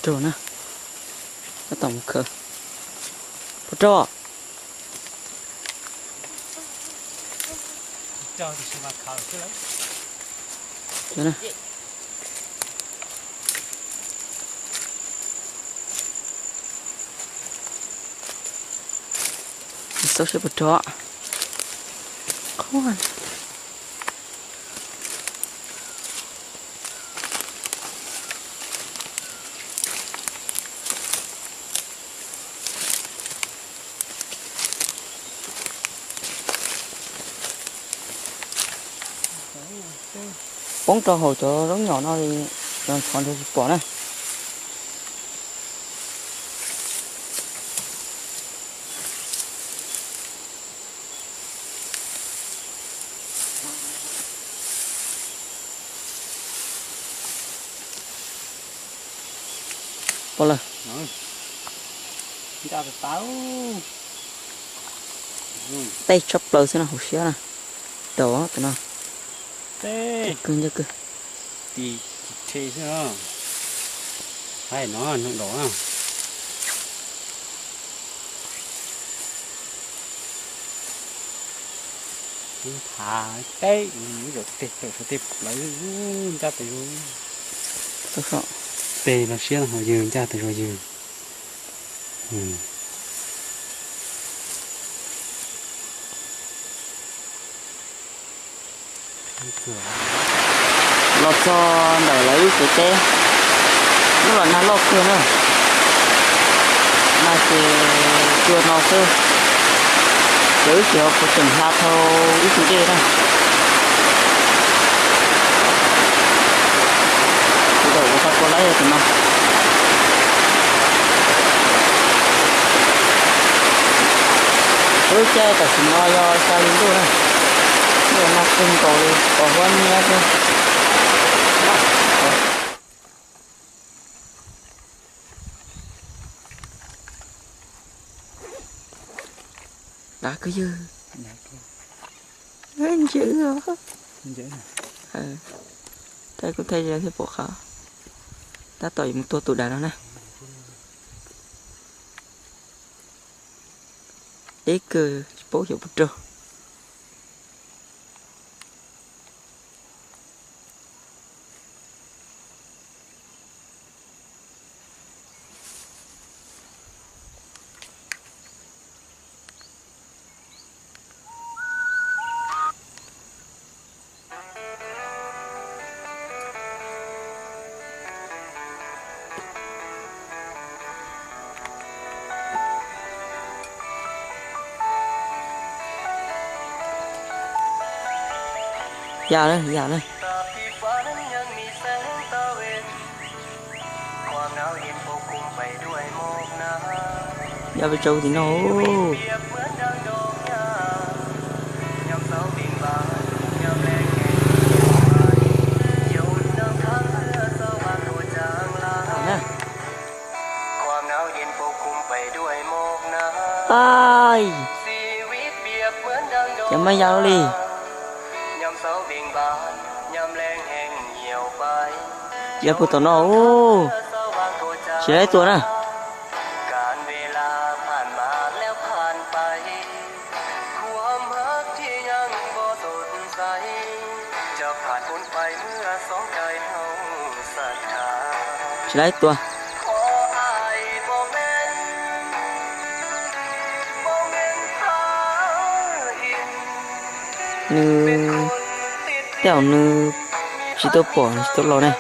Rog na, tab tom mus khaws. Puas rog? Xauj seb puas rog. Poob rau hauv cov zaub nyom no li, txhov nrho tsis pom na. Pom lawm. Tej tshaj plaws xwb no, hauv siab na. Daus tus no. Ncaj kawg, ncaj kawg. Tis rhe xwb no. Haib no nws daus na. Thav teb, ib zaug teg tawm suav teg plawv, ncaj tes. Teg no siab no yws, ncaj tes zog yws. Los txog ntawm lawv lub suav teb, lub los nag loj kawg na. Nag ces cua no xwb, ces wb tsis hov puas tseem hla dhau ib tug dej na. Ces tau ua tau kua laib tus no. Lub caij tam sim no yog xya li ntuj na, ntuj no kawg nkaus li, pos huab nyiab xwb. Dav kawg yawg. Ntsia wb os. Thaij kuj thaij thiab pom qhov. Tab tom yuav mus tua tus dav no na. Deb kawg tsis paub xyov puas raug. Yam na, yam na. Yam pes tsawg tim no. Cov mas yau li. Yog puag tom no, tsis laib tua na. Tsis laib tua. Nws, tej zaum nws tsis tau pom, tsis tau los ne.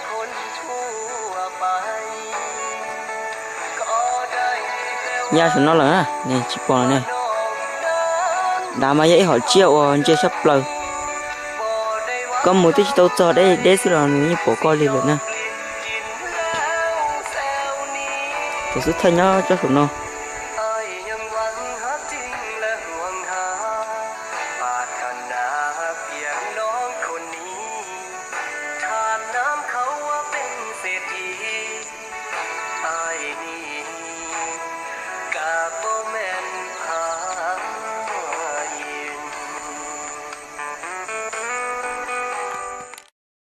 Ya saum no lawm, tsis pom lawm ne. Dav mas yog ib hom tsiaj uas ntsia tshaj plaws. Koj mus twb tsis tau txog deb deb xwb los nws yeej pom koj li lawm na. Tus xub thawj nyob tsob saum no.